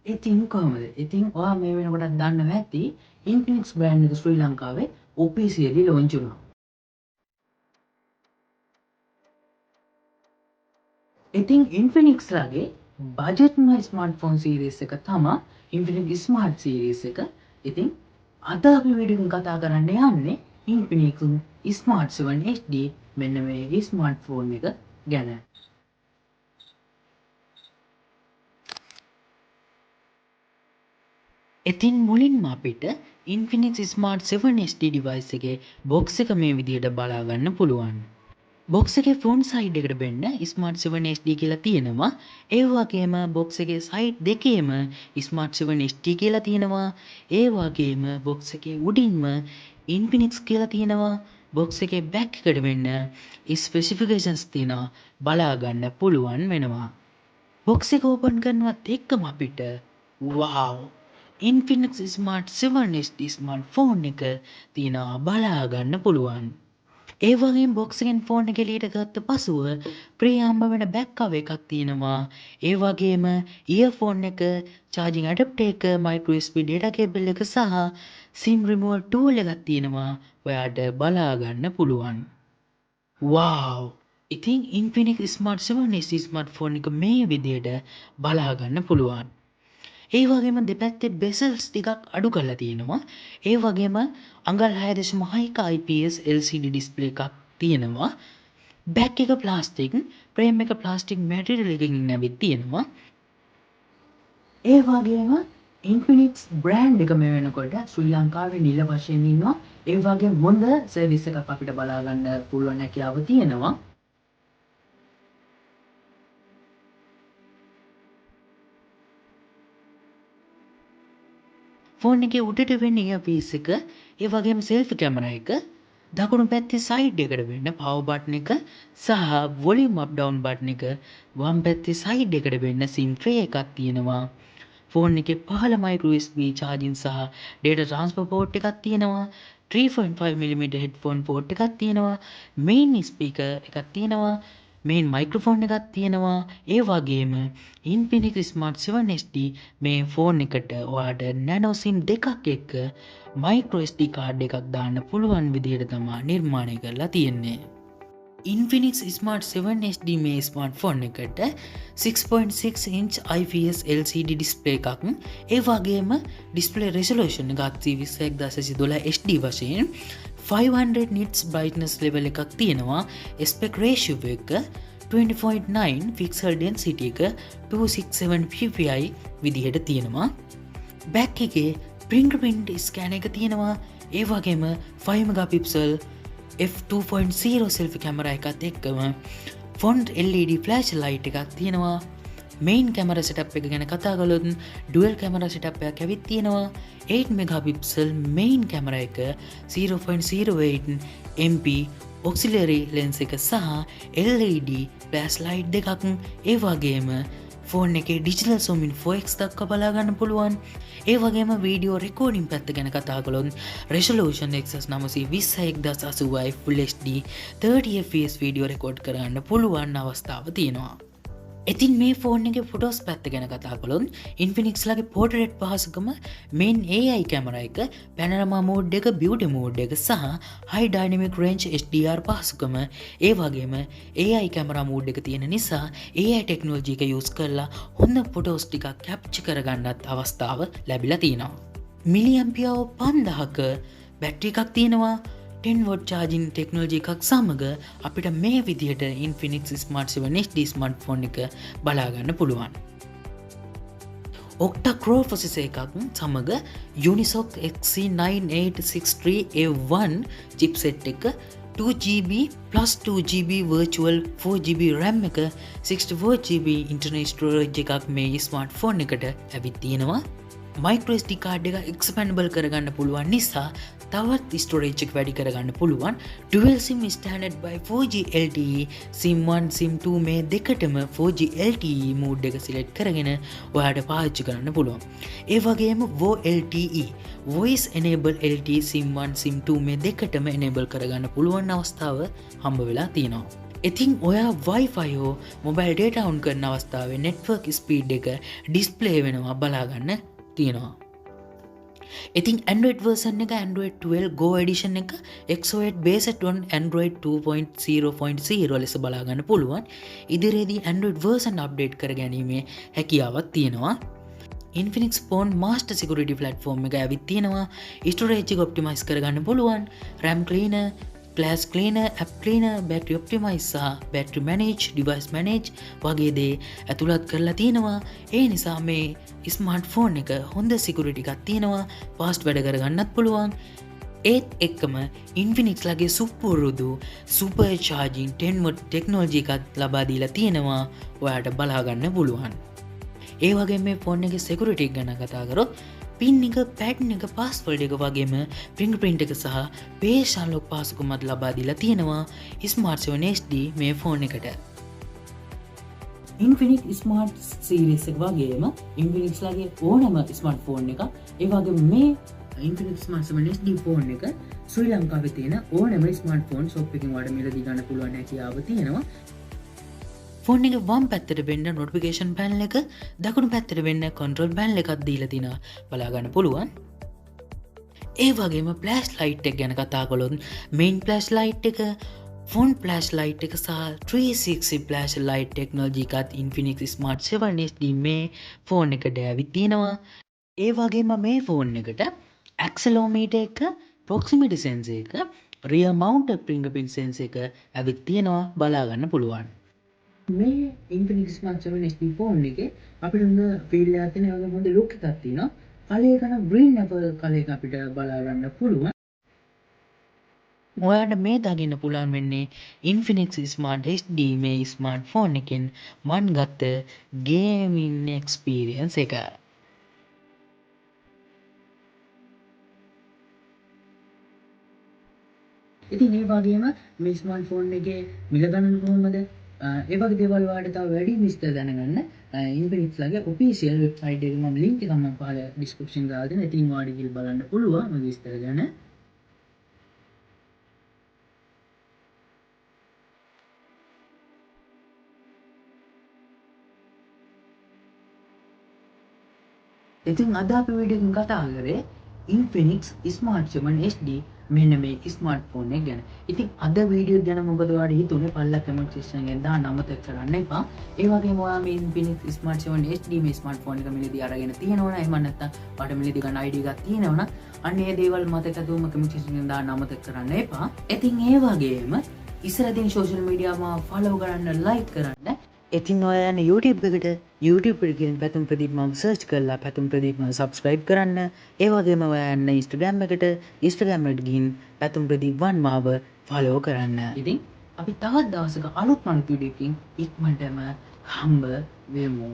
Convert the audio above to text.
ඉතින් කොහොමද? ඉතින් ඔයා මේ වෙනකොටත් දන්නවා ඇති Infinix brand එක ශ්‍රී ලංකාවේ ඔෆිසියලි ලොන්ච් වුණා. ඉතින් Infinix ලගේ බජට්ම ස්මාර්ට්ෆෝන් සීරීස් එක තමා Infinix Smart series එක. ඉතින් අද අපි වීඩියෝ එකෙන් කතා කරන්න යන්නේ Infinix Smart 7 HD මෙන්න මේ ස්මාර්ට්ෆෝන් එක ගැන. ඉතින් මුලින්ම අපිට Infinix Smart 7 HD device එකේ බොක්ස් එක මේ විදිහට බලා ගන්න පුළුවන්. බොක්ස් එකේ ෆ්‍රොන්ට් සයිඩ් එකට වෙන්න Smart 7 HD කියලා තියෙනවා. ඒ වගේම බොක්ස් එකේ සයිඩ් දෙකේම Smart 7 HD කියලා තියෙනවා. ඒ වගේම බොක්ස් එකේ උඩින්ම Infinix කියලා තියෙනවා. බොක්ස් එකේ බෑක් එකට වෙන්න ස්පෙසිෆිකේෂන්ස් තියෙනවා බලා ගන්න පුළුවන් වෙනවා. බොක්ස් එක ඕපන් කරනවත් එක්කම අපිට වව් Infinix Smart 7 HD smartphone එක තියෙනවා බලා ගන්න පුළුවන්. ඒ වගේම බොක්ස් එකෙන් ෆෝන් එක එළියට ගත්ත පසුව ෆ්‍රී හම්බ වෙන බෑක් කවර් එකක් තියෙනවා. ඒ වගේම ඉයර්ෆෝන් එක, චාර්ජින් ඇඩැප්ටර් එක, මයික්‍රෝ USB data cable එක සහ SIM removal tool එකක් තියෙනවා ඔයාට බලා ගන්න පුළුවන්. වව්! ඉතින් Infinix Smart 7 HD smartphone එක මේ විදිහට බලා ගන්න පුළුවන්. ඒ වගේම දෙපැත්තේ බෙසල්ස් ටිකක් අඩු කරලා තියෙනවා. ඒ වගේම අඟල් 6.6ක IPS LCD display එකක් තියෙනවා. බෑක් එක ප්ලාස්ටික්, ෆ්‍රේම් එක ප්ලාස්ටික් මැටීරියල් එකකින් ඇවිත් තියෙනවා. ඒ වගේම Infinix brand එක මේ වෙනකොට ශ්‍රී ලංකාවේ නිල වශයෙන් ඉන්නවා. ඒ වගේම හොඳ සර්විස් එකක් අපිට බලා ගන්න පුළුවන් හැකියාව තියෙනවා. ෆෝන් එකේ උඩට වෙන්න ඉයර්පීස් එක, ඒ වගේම සෙල්ෆි කැමරා එක, දකුණු පැත්තේ සයිඩ් එකට වෙන්න පවර් බටන් එක සහ වොලියුම් අප් ඩවුන් බටන් එක, වම් පැත්තේ සයිඩ් එකට වෙන්න සිම් ට්‍රේ එකක් තියෙනවා. ෆෝන් එකේ පහළ මයික්‍රෝ USB charging සහ ඩේටා ට්‍රාන්ස්ෆර් පෝට් එකක් තියෙනවා. 3.5 mm headphone port එකක් තියෙනවා. මේන් ස්පීකර් එකක් තියෙනවා. මේන් මයික්‍රොෆෝන් එකක් තියෙනවා. ඒ වගේම Infinix Smart 7 HD මේ ෆෝන් එකට ඔයාට නැනෝ සිම් දෙකක් එක්ක මයික්‍රෝ SD card එකක් දාන්න පුළුවන් විදිහට තමා නිර්මාණය කරලා තියෙන්නේ. Infinix Smart 7 HD මේ ස්මාර්ට්ෆෝන් එකට 6.6 inch IPS LCD display එකක්, ඒ වගේම ඩිස්ප්ලේ රෙසොලූෂන් එක 720 HD වශයෙන් 500 nits brightness level එකක් තියෙනවා. Aspect ratio එක 20.9, pixel density එක 267 ppi විදිහට තියෙනවා. බෑක් එකේ fingerprint scanner එක තියෙනවා. ඒ වගේම 5 megapixel f2.0 selfie camera එකත් එක්කම ෆ්‍රොන්ට් LED flash light එකක් තියෙනවා. මේන් කැමරා සෙටප් එක ගැන කතා කළොත් ඩුවල් කැමරා සෙටප් එකක් ඇවිත් තියෙනවා. 8 මෙගාපික්සල් මේන් කැමරා එක, 0.08 MP ඔක්සිලරි ලෙන්ස් එක සහ LED flash light දෙකක්. ඒ වගේම ෆෝන් එකේ ඩිජිටල් සූම් ඉන් 4x දක්වා බලා ගන්න පුළුවන්. ඒ වගේම වීඩියෝ රෙකෝඩින් පැත්ත ගැන කතා කළොත් රෙසොලූෂන් 1920 1080 Full HD 30 fps video record කරගන්න පුළුවන් අවස්ථාව තියෙනවා. ඉතින් මේ ෆෝන් එකේ ෆොටෝස් පැත්ත ගැන කතා කළොත් Infinix ලගේ පෝට්‍රේට් පහසුකම, මේන් AI camera එක, පැනරමා මෝඩ් එක, බියුටි මෝඩ් එක සහ හයි ඩයිනමික් රේන්ජ් HDR පහසුකම, ඒ වගේම AI camera mode එක තියෙන නිසා AI technology එක යූස් කරලා හොඳ ෆොටෝස් ටිකක් කැප්චර් කරගන්නත් අවස්ථාව ලැබිලා තියෙනවා. මිලි ඇම්පියර් 5000ක බැටරි එකක් තියෙනවා. 10 watt charging technology එකක් සමග අපිට මේ විදිහට Infinix Smart 7 HD smartphone එක බලා ගන්න පුළුවන්. Octa core processor එකක් සමග Unisoc XC9863A1 chipset එක, 2GB plus 2GB virtual 4GB RAM එක, 64GB internal storage එකක් මේ ස්මාර්ට්ෆෝන් එකට ඇවිත් තියෙනවා. මයික්‍රෝ SD card එක එක්ස්පැන්ඩබල් කරගන්න පුළුවන් නිසා තවත් ස්ටෝරේජ් එක වැඩි කරගන්න පුළුවන්. Dual SIM standard by 4G LTE, SIM 1 SIM 2 මේ දෙකටම 4G LTE mode එක සිලෙක්ට් කරගෙන ඔයාට පාවිච්චි කරන්න පුළුවන්. ඒ වගේම VoLTE, Voice Enable LTE, SIM 1 SIM 2 මේ දෙකටම enable කරගන්න පුළුවන් අවස්ථාව හම්බ වෙලා තියෙනවා. ඉතින් ඔයා Wi-Fi හෝ මොබයිල් ඩේටා ඔන් කරන අවස්ථාවේ නෙට්වර්ක් ස්පීඩ් එක ඩිස්ප්ලේ වෙනවා බලාගන්න තියෙනවා. ඉතින් Android version එක Android 12 Go edition එක XO8 based on Android 2.0.0 ලෙස බලාගන්න පුළුවන්. ඉදිරියේදී Android version update කර ගැනීමේ හැකියාවක් තියෙනවා. Infinix Phone Master Security Platform එක ඇවිත් තියෙනවා. Storage එක ඔප්ටිමයිස් කරගන්න පුළුවන්. RAM cleaner, flash cleaner, app cleaner, battery optimize සහ battery manage, device manage වගේ දේ ඇතුළත් කරලා තියෙනවා. ඒ නිසා මේ ස්මාර්ට්ෆෝන් එක හොඳ සිකියුරිටි එකක් තියෙනවා. ෆාස්ට් වැඩ කරගන්නත් පුළුවන්. ඒත් එක්කම Infinix ලගේ සුපුරුදු සුපර් චාර්ජින් 10 watt technology එකත් ලබා දීලා තියෙනවා. ඔයාට බලා ගන්න පුළුවන්. ඒ වගේම මේ ෆෝන් එකේ සිකියුරිටි එක ගැන කතා කරොත් පින් එක, පැටර්න් එක, පාස්වර්ඩ් එක වගේම ෆින්ගර්ප්‍රින්ට් එක සහ ෆේස් අන්ලොක් පහසුකමත් ලබා දීලා තියෙනවා Smart 7 HD මේ ෆෝන් එකට. Infinix Smart series එක වගේම Infinix ලගේ ඕනෑම ස්මාර්ට්ෆෝන් එකක්, ඒ වගේම මේ Infinix Smart 7 HD phone එක ශ්‍රී ලංකාවේ තියෙන ඕනෑම ස්මාර්ට්ෆෝන් ෂොප් එකකින් ඔයාලට මිලදී ගන්න පුළුවන් හැකියාව තියෙනවා. ෆෝන් එක වම් පැත්තට වෙන්න නොටිෆිකේෂන් පැනල් එක, දකුණු පැත්තට වෙන්න කන්ට්‍රෝල් පැනල් එකක් දීලා තිනවා බලා ගන්න පුළුවන්. ඒ වගේම ෆ්ලෑෂ් ලයිට් එක ගැන කතා කළොත් මේන් ෆ්ලෑෂ් ලයිට් එක, ෆෝන් ෆ්ලෑෂ් ලයිට් එක සහ 360 ෆ්ලෑෂ් ලයිට් ටෙක්නොලොජි එකත් Infinix Smart 7 HD මේ ෆෝන් එකට ඇවිත් තියෙනවා. ඒ වගේම මේ ෆෝන් එකට ඇක්සලෝමීටර් එක, ප්‍රොක්සිමිටි සෙන්සර් එක, රියර් මවුන්ටඩ් ෆින්ගර්ප්‍රින්ට් සෙන්සර් එක ඇවිත් තියෙනවා බලා ගන්න පුළුවන්. මේ Infinix Smart 7 HD phone එකේ අපිට හොඳ ෆීල් එකක් තියෙන, ඒ වගේම හොඳ ලුක් එකක් තියෙනවා. කලර් එක නම් ග්‍රීන් ඇපල් කලර් එක අපිට බලා ගන්න පුළුවන්. ඔයාලට මේ දකින්න පුළුවන් වෙන්නේ Infinix Smart HD මේ ස්මාර්ට්ෆෝන් එකෙන් මං ගත්ත ගේමින් එක්ස්පීරියන්ස් එක. ඉතින් ඒ වගේම මේ ස්මාර්ට්ෆෝන් එකේ මිල ගණන් කොහොමද? ඒ වගේ දේවල් ඔයාලට තව වැඩි විස්තර දැනගන්න Infinix ලගේ ඔෆිෂියල් වෙබ්සයිට් එකේ මම ලින්ක් එකක් මම පහළ ඩිස්ක්‍රිප්ෂන් එකේ දාලා දෙනවා. ඉතින් ඔයාලට ගිහින් බලන්න පුළුවන් මේ විස්තර ගැන. ඉතින් අද අපි වීඩියෝ එකකින් කතා කරේ Infinix Smart 7 HD මෙන්න මේ ස්මාර්ට්ෆෝන් එක ගැන. ඉතින් අද වීඩියෝ ගැන මොකද ඔයාලට හිතුනේ පල්ලා කමෙන්ට් සෙක්ෂන් එකෙන් දාන්න අමතක කරන්න එපා. ඒ වගේම ඔයා මේ Infinix Smart 7 HD මේ ස්මාර්ට්ෆෝන් එක මිලදී අරගෙන තියෙනවා නම්, එහෙම නැත්නම් ඔයාලට මිලදී ගන්න ID එකක් තියෙනවා නම්, අන්න ඒ දේවල් මතක ඇතුවම කමෙන්ට් සෙක්ෂන් එකෙන් දාන්න අමතක කරන්න එපා. ඉතින් ඒ වගේම ඉස්සරහින් සෝෂල් මීඩියා මාව ෆලෝ කරන්න, ලයික් කරන්න. ඉතින් ඔයා යන YouTube එකට, YouTube එකට ගිහින් පැතුම් ප්‍රදීප් මම සර්ච් කරලා පැතුම් ප්‍රදීප් මම සබ්ස්ක්‍රයිබ් කරන්න. ඒ වගේම ඔයා යන්න Instagram එකට, Instagram එකට ගිහින් පැතුම් ප්‍රදීප් 1 මාව ෆලෝ කරන්න. ඉතින් අපි තවත් දවසක අලුත්ම අලුත් වීඩියෝ එකකින් ඉක්මනටම හම්බ වෙමු.